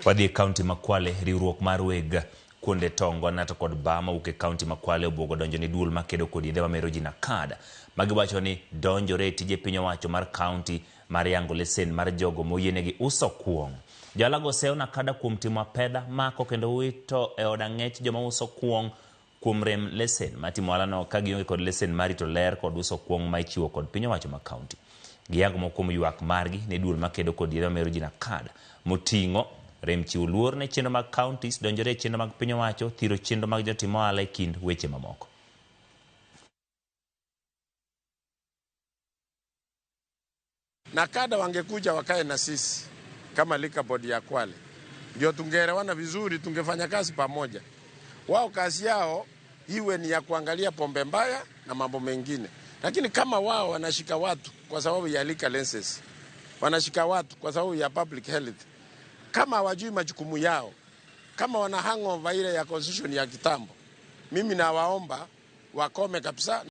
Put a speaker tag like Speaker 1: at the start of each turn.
Speaker 1: Wadhi e kaunti ma Kwale, riwruok mar weg kuonde tongo nato kod baa mawuok e kaunti ma Kwale obwogo donjo ne duol makedo kod yedhe mamero ji NACADA. Magiwacho ni donjore e tije piny owacho mar kaunti mar yango lesen mar jogo moyienegi uso kuong'. Joalago seyo NACADA kuom timo apedha, mako kendo wito e od ang'ech joma uso kuong' kuom rem lesen matimo ohalano ka gionge kod lesen mar rito ler kod uso kuong' ma ichiwo kod piny owacho ma kaunti. Giyango moko kuom ywak margi ne duol makedo kod yedhe mamero ji NACADA moting'o rem chiwo luor ne chenro mag counties, donjore e chenro mag piny owacho, thiro chenro mag jotim ohala e kind weche mamoko.
Speaker 2: NACADA wangekuja wakae na sisi kama liquor board ya Kwale, ndio tungeelewana vizuri, tungefanya kazi pamoja. Wao kazi yao iwe ni ya kuangalia pombe mbaya na mambo mengine, lakini kama wao wanashika watu kwa sababu ya liquor licenses, wanashika watu kwa sababu ya public health, kama hawajui majukumu yao, kama wana hangover ile ya constitution ya kitambo, mimi nawaomba wakome kabisa.